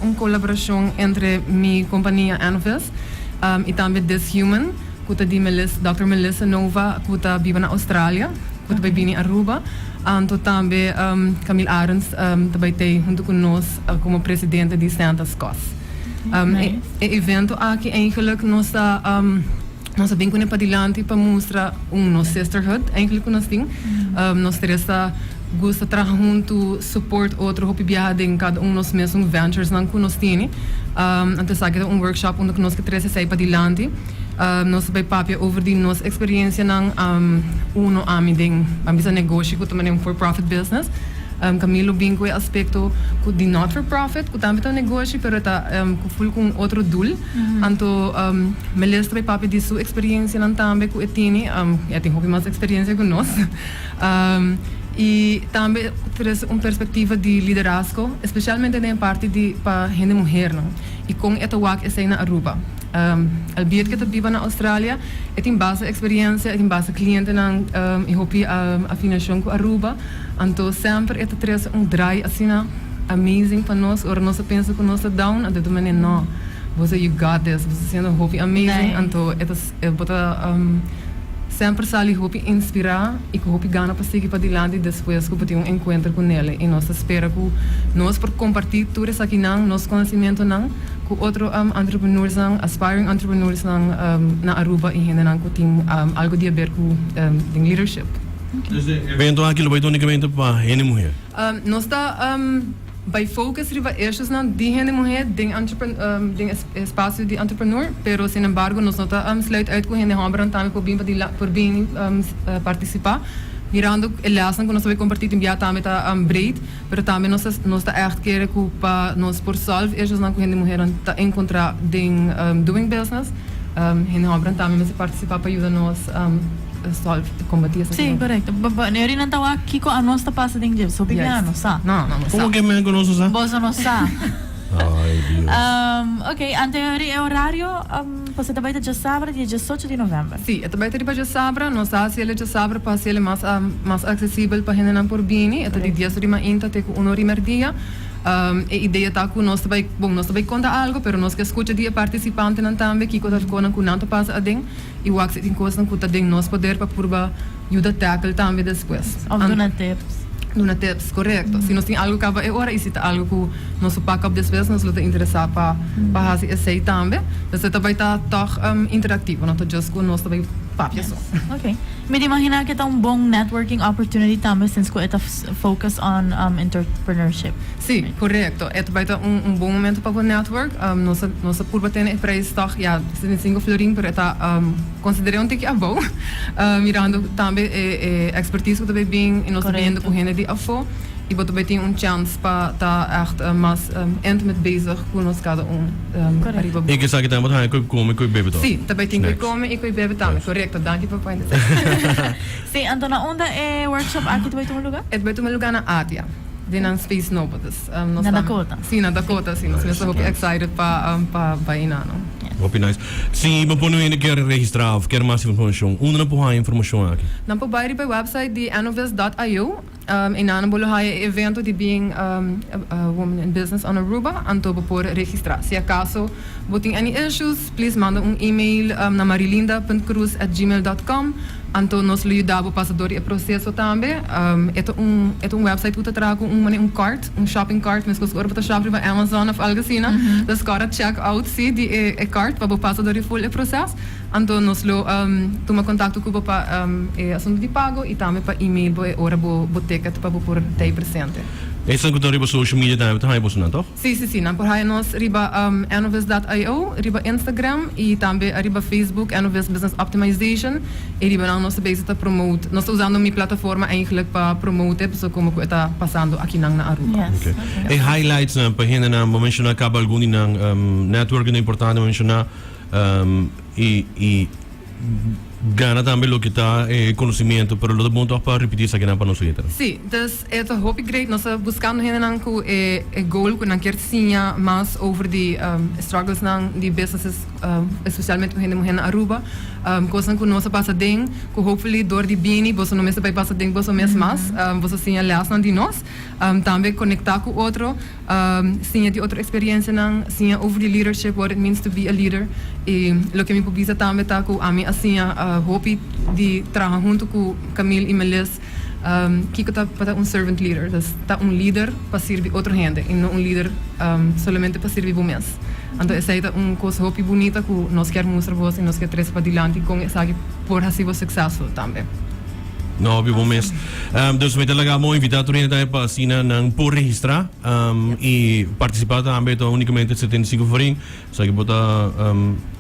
Un kolaborashon entre mi kompania Anvis i tambe This Human ku ta di Dòkter Melissa Nova ku ta biba na Australia ku ta bai bini Aruba. Anto tambe Camille Arends ta bai tei huntu ku nos komo presidente di Santa's Cause. E evento aki eigenlijk nos ta nos a bin kuné padilanti pa mustra un nos sisterhood eigenlijk ku nos tin. Nos tres ta gusta traha huntu, support otro hopi biaha den kada un nos mesun venturesnan ku nos tene. Anto esaki ta un workshop unda ku nos ke trese esei padilanti. Nos ta bai papia over di nos eksperiencianan, uno ami den ban bisa negoshi ku ta manera un for profit business. Camille lo bin ku e aspekto ku di not for profit ku tambe ta un negoshi pero ta ku ful ku un otro doel. Anto Melis ta bai papia di su eksperiencianan tambe ku e tene. E tin hopi mas eksperiencia ku nos. I tambe trese un perspektiva di liderazgo, especialmente den e parti di pa hende muhernan i kon e ta wak esei na Aruba. Albiet ke ta biba na Australia, e tin basta eksperiencia, e tin basta klientenan i hopi afinashon ku Aruba. Anto semper e ta trese un draai asina amazing pa nos. Ora nos ta pensa ku nos ta down, anto e ta manera no, bo sa you got this, bo ta haciendo hopi amazing. Anto e ta bo ta semper sali hopi inspirá i ku hopi gana pa sigui padilanti despues ku bo tin un enkuentro ku nele. I nos ta spera ku nos por kompartí tur esakinan, nos konosimentonan, ku otro entrepreneursnan, aspiring entrepreneursnan na Aruba i hendenan ku tin algu di haber ku den leadership. Dus e evento aki lo bai ta unicamente pa hende muher? Nos ta bai focus riba issuesnan di hende muher den den e espacio di entrepreneur, pero sin embargo nos no ta sluit uit cu hende hombernan tambe por bin por bin participa. Mirando e lesnan cu nos ta bai comparti tin bia tambe ta breed, pero tambe nos ta nos ta echt kere cu pa nos por solve issuesnan cu hende muhernan ta encontra den doing business, hende hombernan tambe mester participa pa yuda nos. Solve kombatí esaki. Sí, korekto. Neri nan ta wak kiko anos ta pasa den dje. Sopi bia no sa. No, no, no sa. Komo ke men ku nos no sa? Boso no sa. Ay, Dios. Ok, anto e horario pasobra ta bai ta djasabra dia diesocho di novèmber. Sí, e ta bai ta riba djasabra. Nos a hasi el e djasabra pa hasi el mas mas aksesibel pa hendenan por bini. E ta di dies ora di mainta te ku un ora di mèrdia. E idea ta ku nos ta bai, bon, nos ta bai konta algu, pero nos ke skucha di e partisipantenan tambe kiko ta konan ku nan ta pasa aden. I wak si tin kosnan ku ta den nos poder pa purba yuda tackle tambe despues. Of duna tips. Duna tips, korekto. Si nos tin algu kaba e ora i si ta algu ku nos por pak op despues, nos lo ta interesá pa pa hasi esei tambe. Pues e ta bai ta tòg interaktivo, no ta just ku nos ta bai papia so. Ok. Mi ta imaginá ku e ta un bon networking opportunity tambe since ku e ta focus on entrepreneurship. Sí, korekto. E ta bai ta un un bon momento pa bo network. Nos a nos a purba tene e prijs tòg, ya, 75 florin, pero e ta konsider'é un tiki abou, mirando tambe e e expertise ku ta bai bin i nos ta biniendo ku hende di afó i bo ta bai tin un chèns pa ta ègt mas intimate bezig ku nos kada un ariba bo. I esaki tambe bo ta haña koe kome i koe bebe tòg? Sí, ta bai tin koe kome i koe bebe tambe, korekto. Danki pa point esaki. Sí, anto na unda e workshop aki ta bai tuma lugá? E ta bai tuma lugá na Atia. Den nan space nobo dus nos Na Dakota. Si na Dakota si nos mester hopi excited pa pa bai einan no. Hopi nice. Si bo pone un hende kier registra of kier mas informacion unda nan por haya informacion aki? Nan por bai riba e website di enovis dot io einan nan bo lo haya e evento di being a woman in business on Aruba anto bo por registra. Si acaso bo tin any issues please manda un email na marilinda punt cruz at gmail dot com. Anto nos lo yuda bo pasa dor di e proseso tambe. E ta un e ta un website ku ta traha ku un manera un cart, un shopping cart, meskos ku ora bo ta shop riba Amazon òf algu asina. Dus kòrda check out si di e e cart pa bo pasa dor di full e proses. Anto nos lo tuma kontakto ku bo pa e asuntu di pago i tambe pa email bo e ora bo bo ticket pa bo por ta ei presente. Esnan ku ta riba social media tambe ta haña bosonan, tòg? Sí, sí, sí. Nan por haya nos riba Enovis dot io, riba Instagram y tambe ariba Facebook, Enovis Business Optimization. Y riba nan nos ta bezig ta promote. Nos ta usando mi plataforma eigenlijk pa promote e pasobra como cu e ta pasando akinan na Aruba. Yes. Okay. E highlights nan pa hendenan, bo menciona caba algun di nan, networking ta importante, bo menciona, y, y gana tambe loke ta e conocimiento, pero lo ta bon toch pa ripiti esakinan pa nos oyentenan. Sí, dus e ta hopi great. Nos ta buscando hendenan cu e goal cu nan kier siña mas over di strugglesnan di businesses. especialmente cu hende muher na Aruba, cosnan cu nos a pasa den, cu hopefully door di bini boso no mester bay pasa den boso mes mas, boso siña lesnan di nos, tambe conecta cu otro, siña di otro experiencianan, siña over di leadership, what it means to be a leader, y loke mi por bisa tambe ta cu ami a siña hopi di traha hunto cu Camille y Melis, Kiko ta pa ta un servant leader? Dus ta un lider pa sirbi otro hende y no un lider solamente pa sirbi bo mes. Anto esey ta un cos hopi bunita cu nos kier mustra bos y nos kier trece padilanti con esaki por haci bo successful tambe. No, hopi bon mes. Dus mi ta laga bo invita tur hende tambe pa asina nan por registra y participa tambe. Ta unicamente 75 florin. Esaki bo ta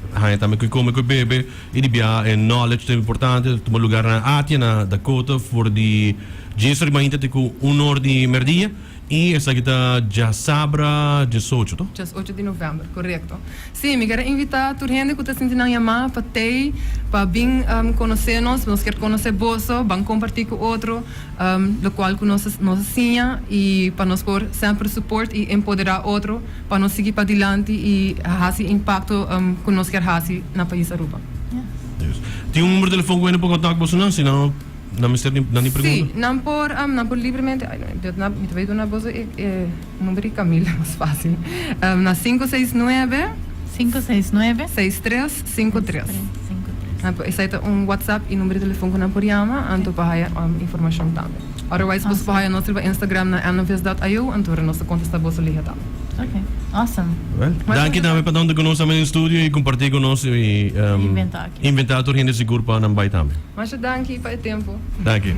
haña tambe cu come cu bebe. I di bia e knowledge ta importante, ta tuma lugar na Atia na Dakota for di djes or di mainta te ku un or di merdia i esaki ta djasabra diesocho, to? Diesocho di november, korekto. Sí, mi kier a invitá tur hende ku ta sinti nan yamá pa tei, pa bin konosé nos, nos kier konosé boso, ban kompartí ku otro lokual ku nos nos a siña i pa nos por semper support i empoderá otro. Pa nos sigui padilanti y haci impacto cu nos kier haci na pais Aruba. Tin un numero telefon cu hende por contact boso nan? Si no, nan mester di nan di pregunta. Si, nan por, nan por libremente, ay no, yo mi ta bay duna boso e e number di Camila mas facil. Na 569. 569. 6353. 6353. Esai ta un WhatsApp y number di telefon cu nan por yama anto pa haya informacion tambe. Otherwise boso por haya nos riba Instagram na annovis.io anto nos ta contesta boso lihe tambe. Ok, awesome. Well, danki tambe pa danta cu nos tambe den studio y comparti cu nos y Inventa aki. inventa tur hende sigur pa nan bay tambe. Masha danki pa e tempo. Danki.